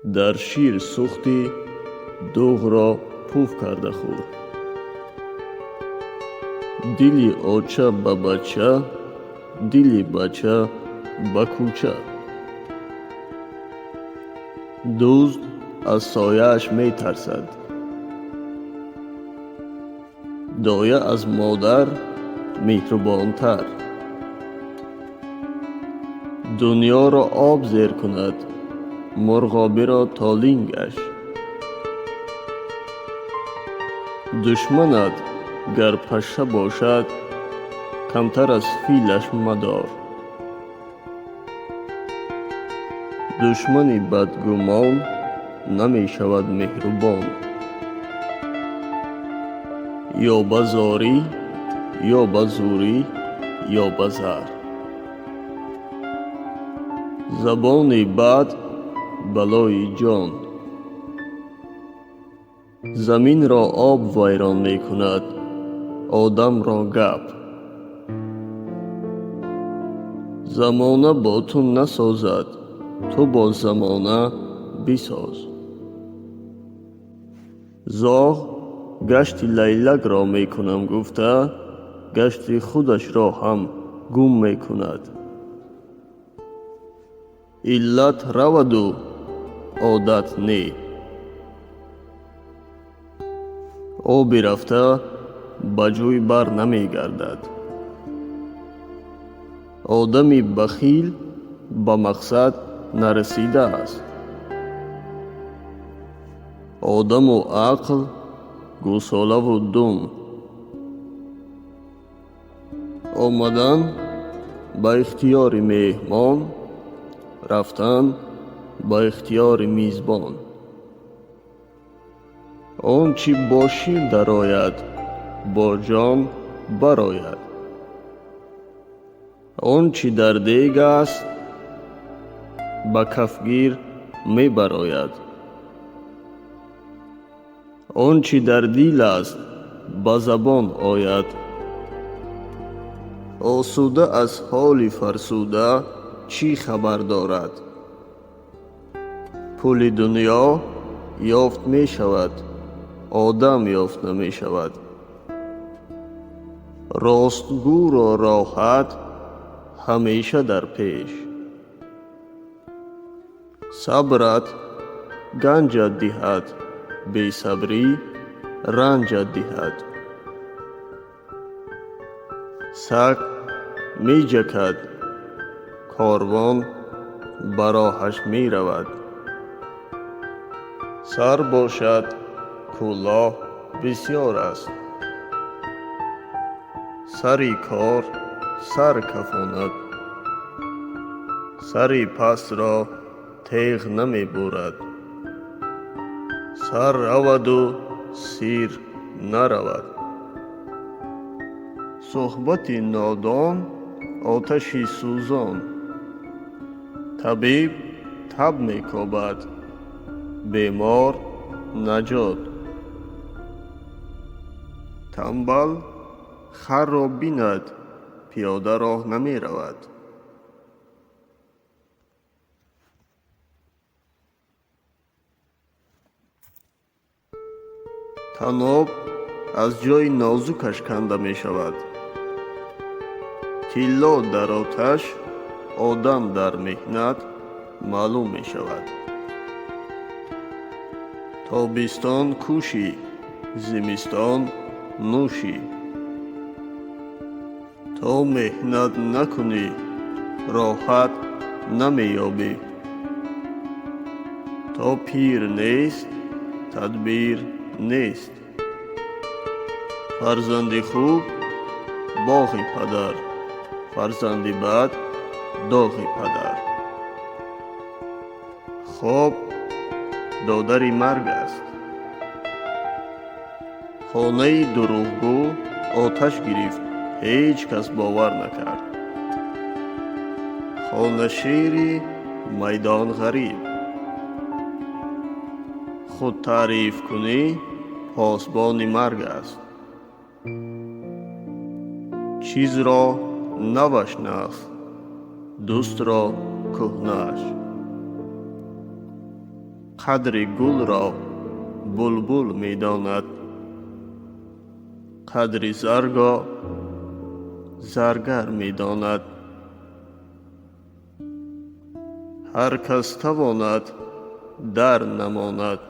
Дар шир сӯхтӣ, дуғро пуф карда хӯр. Дили оча ба бача, дили бача ба кӯча. Дузд аз сояаш метарсад. Доя аз модар меҳрубонтар. Дунёро об зер кунад, мурғобиро то лингаш. Душманат гар пашша бошад, камтар аз филаш мадор. Душмани бадгумон намешавад меҳрубон. Ё ба зорӣ, ё ба зӯрӣ, ё ба зар. Забони бад балои ҷон. Заминро об вайрон мекунад, одамро гап. Замона бо ту насозад, ту бо замона бисоз. Зоғ гашти лайлакро мекунам гуфта, гашти худашро ҳам гум мекунад. Иллат раваду одат не. Оби рафта ба ҷӯй бар намегардад. Одами бахил ба мақсад нарасидааст. Одаму ақл гӯсолаву дум. Омадан ба ихтиёри меҳмон, рафтан ба ихтиёри мизбон. Он чӣ бо шир дарояд, бо ҷон барояд. Он чӣ дар дег аст, ба кафгир мебарояд. Он чӣ дар дил аст, ба забон ояд. Осуда аз ҳоли фарсуда чӣ хабар дорад? Пули дунё ёфт мешавад, одам ёфт намешавад. Ростгӯро роҳат ҳамеша дар пеш. Сабрат ганҷат диҳад, бесабрӣ ранҷат диҳад. Саг меҷакад, корвон ба роҳаш меравад. Сар бошад, кӯлоҳ бисёр аст. Сари кор сар кафонад. Сари пастро теғ намебурад. Сар раваду сир наравад. Суҳбати нодон оташи сӯзон. Табиб таб мекобад, бемор наҷот. Тамбал харро бинад, пиёда роҳ намеравад. Таноб аз ҷои нозукаш канда мешавад. Тилло дар оташ, одам дар меҳнат маълум мешавад. Тобистон кӯшӣ, зимистон нӯшӣ. То меҳнат накунӣ, роҳат намеёбӣ. То пир нест, тадбир нест. Фарзанди хуб боғи падар, фарзанди бад доғи падар. Хоб додари марг аст. Хонаи дурӯғгӯ оташ гирифт, ҳеҷ кас бовар накард. Хонашири майдон ғариб. Худтаърифкунӣ посбони марг аст. Чизро наваш нағз, дӯстро кӯҳнааш. Қадри гулро булбул медонад, қадри зарро заргар медонад. Ҳар кас тавонад, дар намонад.